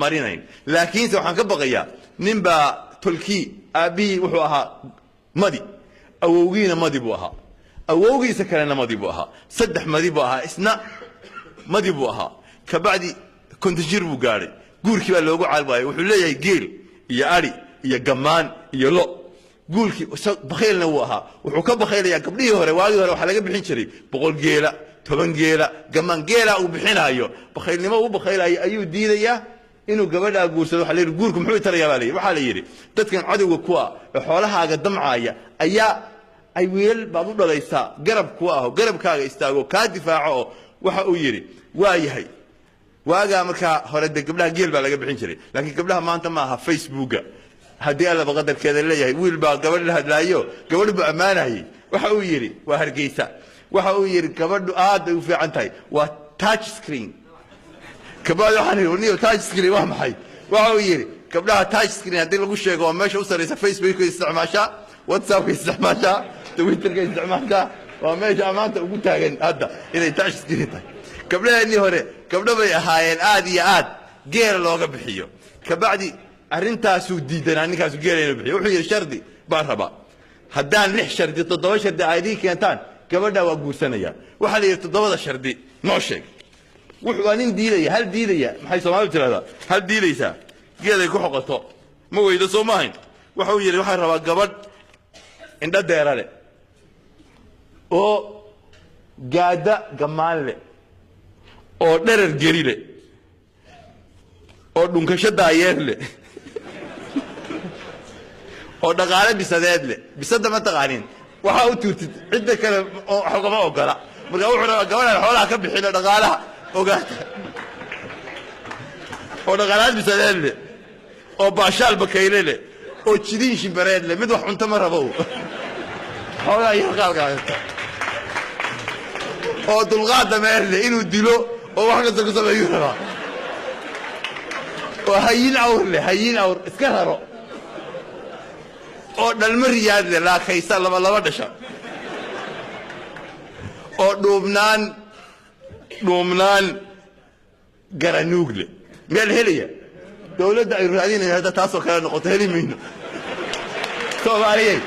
Marinayn, laakiinse waxaan ka baqayaa nin baa tolkii aabbihii wuxuu ahaa madi, awowgiina madi buu ahaa, awowgiisa kalena madi buu ahaa, saddex madi buu ahaa, isna madi buu ahaa. Kabacdi 50 jir buu gaadhay, guurkii baa loogu caalwaayay. Wuxuu leeyahay geel iyo adhi iyo gammaan iyo lo. Guurkii bakhaylna wuu ahaa. Wuxuu ka bakhaylayaa gabdhihii hore. Waagii hore waxaa laga bixin jiray 100 geela, 10 geela, gammaan. Geela uu bixinaayo, bakhaylnimo uu bakhaylayo ayuu diidayaa inuu gabadhaa guursado. Waxaa la yidhi, "Guurku muxuu tarayaa?" baa la yidhi. Waxaa la yidhi, "Dadkan cadowga kuwa ee xoolahaaga damcaaya ayaa ay wiilal baad u dhalaysaa garab kuwa aho, garabkaaga istaago, kaa difaaco." Oo waxa uu yidhi, "Waa yahay." Waagaa markaa hore dee gabdhaha geel baa laga bixin jiray, laakiin gabdhaha maanta ma aha. Facebooka haddii Allaba qadarkeeda leeyahay, wiil baa gabadh la hadlaayo, gabadh buu ammaanayay. Waxa uu yidhi, waa Hargeysa, waxa uu yidhi, "Gabadhu aad bay u fiican tahay, waa touch screen." Kabacdi waxaan idhi, "Niyo, touch screen waa maxay?" Waxa uu yidhi, "Gabdhaha touch screen haddii lagu sheego, waa meesha u sarreysa. Facebooka isticmaashaa, WhatsAppka isticmaashaa, Twitterka isticmaashaa, waa meesha amaanta ugu taagan hadda inay touch screen tahay." Gabdhaheennii hore gabdho bay ahaayeen aad iyo aad geela looga bixiyo. Kabacdi arrintaasuu diidanaa ninkaasu geela inuu bixiyo. Wuxuu yidhi, "Shardi baan rabaa. Haddaan lix shardi, toddoba shardi aad ii keentaan, gabadhaa waa guursanaya." Waxaa la yidhi, "Toddobada shardi noo sheeg." Wuxuu waa nin diidaya, hal diidaya. Maxay Soomaalidu tirahdaa? "Hal diidaysaa geeday ku xoqoto ma weydo," soo ma ahayn? Wuxuu yidhi, "Waxaan rabaa gabadh indho deera leh oo gaada gammaan leh oo dherer geri leh oo dhunkasho daayeer leh oo dhaqaale bisadeed leh." Bisada ma taqaanin? Waxaa u tuurtid cidda kale oo wax ugama ogola. Marka wuxuu rabaa gabadhaan xoolaha ka bixin oo dhaqaalaha ogaata, oo dhaqaalaad bisadeed leh oo baashaal bakayle leh oo jidiin shimbareed leh. Mid wax cunto ma rabo, xoolaha iyo qaalka, oo dulqaad dameer leh, inuu dilo oo wax kasta ku sameeyuu rabaa, oo hayin awr leh, hayin awr iska raro, oo dhalmo riyaad leh, laakaysa, laba laba dhasha, oo dhuubnaan garanuug leh. Miyaa la helaya? Dowladda aynu raadinayno hadda taasoo kale noqoto heli mayno. Soomaaliyey,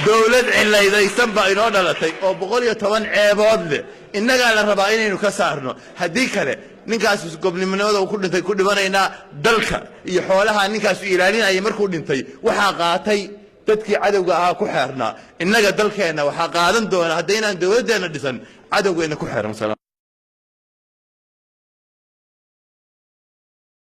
dowlad cilaydaysan baa inoo dhalatay oo 110 ceebood leh. Innagaa la rabaa inaynu ka saarno. Haddii kale ninkaas gobnimada uu ku dhintay ku dhimanaynaa. Dalka iyo xoolaha ninkaasu ilaalinaya markuu dhintay waxaa qaatay dadkii cadowga ahaa ku xeernaa. Innaga dalkeenna waxaa qaadan doona, haddaynaan dowladdeenna dhisan, cadowgeenna ku xeeran.